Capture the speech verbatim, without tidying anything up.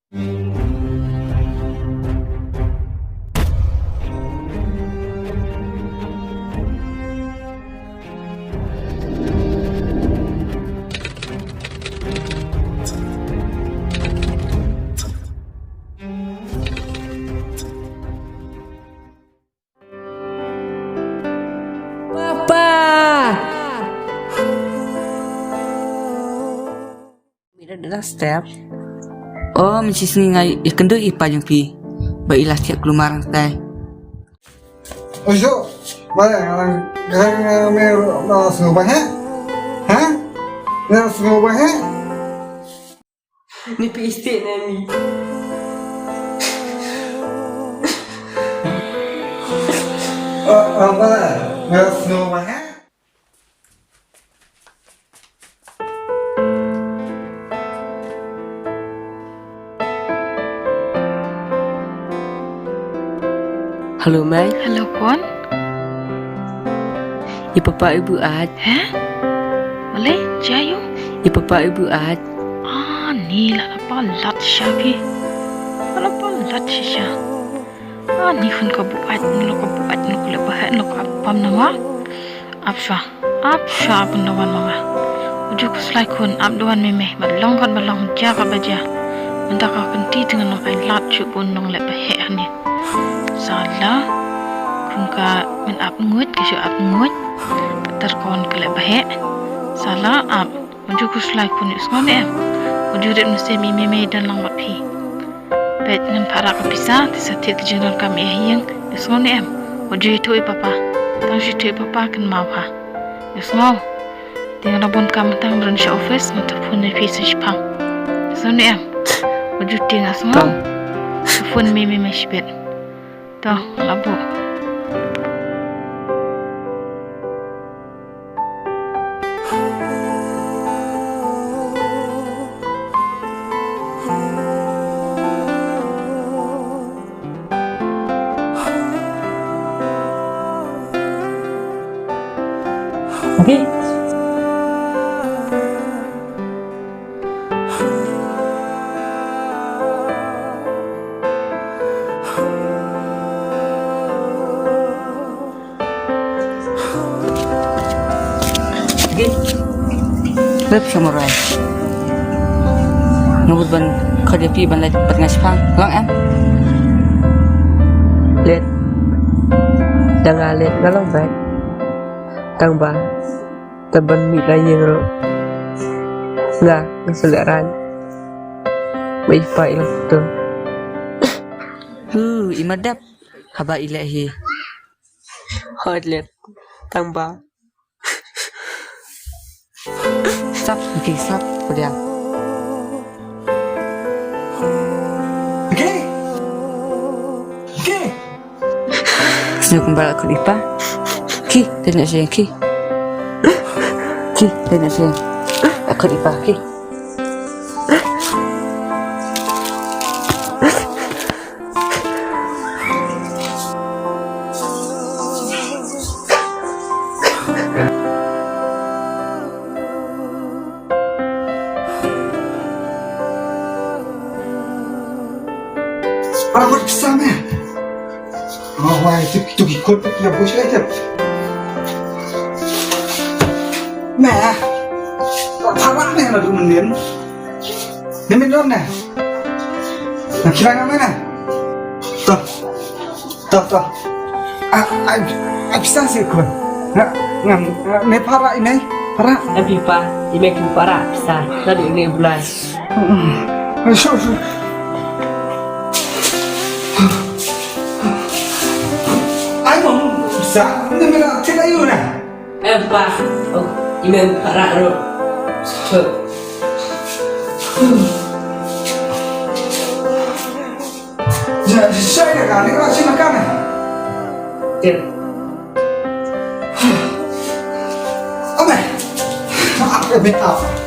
Papa! Mira da step. Oh, mynta sngi nga ïakynduh ïa i pa jong phi. Ba i la thiah kulmar hangtai. Ojo, ba nga nga me na sngew ba he? Ha? Na sngew ba he? Ni pi isti na ni. Ah, ah, ba nga sngew ba he? Hello, Mai. Hello, Khun. I papa i buaid. He? Balei, jia ïa u? I papa i buaid. Ah, ni la la palat shisha phi. La la palat shisha. Ah, ni khun ka buaid, ni la ka buaid, ni la ka leh ba heh, ni la ka ap bam na ma. Ap shuwa, ap shuwa, ap bun da wan ma nga. U ju khuslai khun, ap da wan mei mei, bad long kat ba long, jia kat ba jia. Mynta ka kynti te ngan long ai lad shuh bun nongleh ba heh hangne. Sala, khun ka men ap nguid, ka shu ap nguid. Ter ka wan ka leh ba heh. Sala, ap. U ju khuslai khun, ïohsngew ne em? U ju rit mynsiem ïa i mei mei don lang bad phi. Peit ngan phah rah ka pisa, te sa thied ka jingdonkam ïa ha ïing, ïohsngew ne em? U ju ïathuh ïa papa. Tang shu ïathuh ïa papa kynmaw ha. Ïohsngew. Te nga la bun kam, tang run sha office, ngan sa phone ïa phi sa shipang. Ïohsngew ne em? U ju tieng, ïohsngew. Tang. Sa phone mei mei mei shibit. To, la buh. Okay. Okay. Rep samurai. Nga mut ban khot ïa phi ban leit pat nga shipang. Long em? Leit. Tang nga leit nga long bad. Tang ba. Te ban mih la ïing ruh. Nga, nga shu lehrain. Ba i pa i long tu. Hu, i ma dep. Haba i leh hi. Hot leh. Tang ba. Sap, ki sap, podiang. Ki. Ki. Sñiaw kumba la khut i pa. Ki, te ñiah sñiaw ki. Ki, te ñiah sñiaw. La khut i pa, ki. Para kut pisa me. Ma wai tu tu ki kut ya bus ya tu. Me. Para me na tu mendin. Ni mendin na. Na kira na me na. Tu. To, to. A, a, a, pisa si khun. Nga, nga, nga, me para i mei. Para. Em phi pa, i mei ki para, pisa. Naduh i mei u Blai. Ai, shu, shu. Ai, mom, pisa. Ni me na, tila yu na. Em pa, oh, i mei para ro. Shu. Ja, ja, ja, ja, ja, ja, ja. Ame. Ame, ame.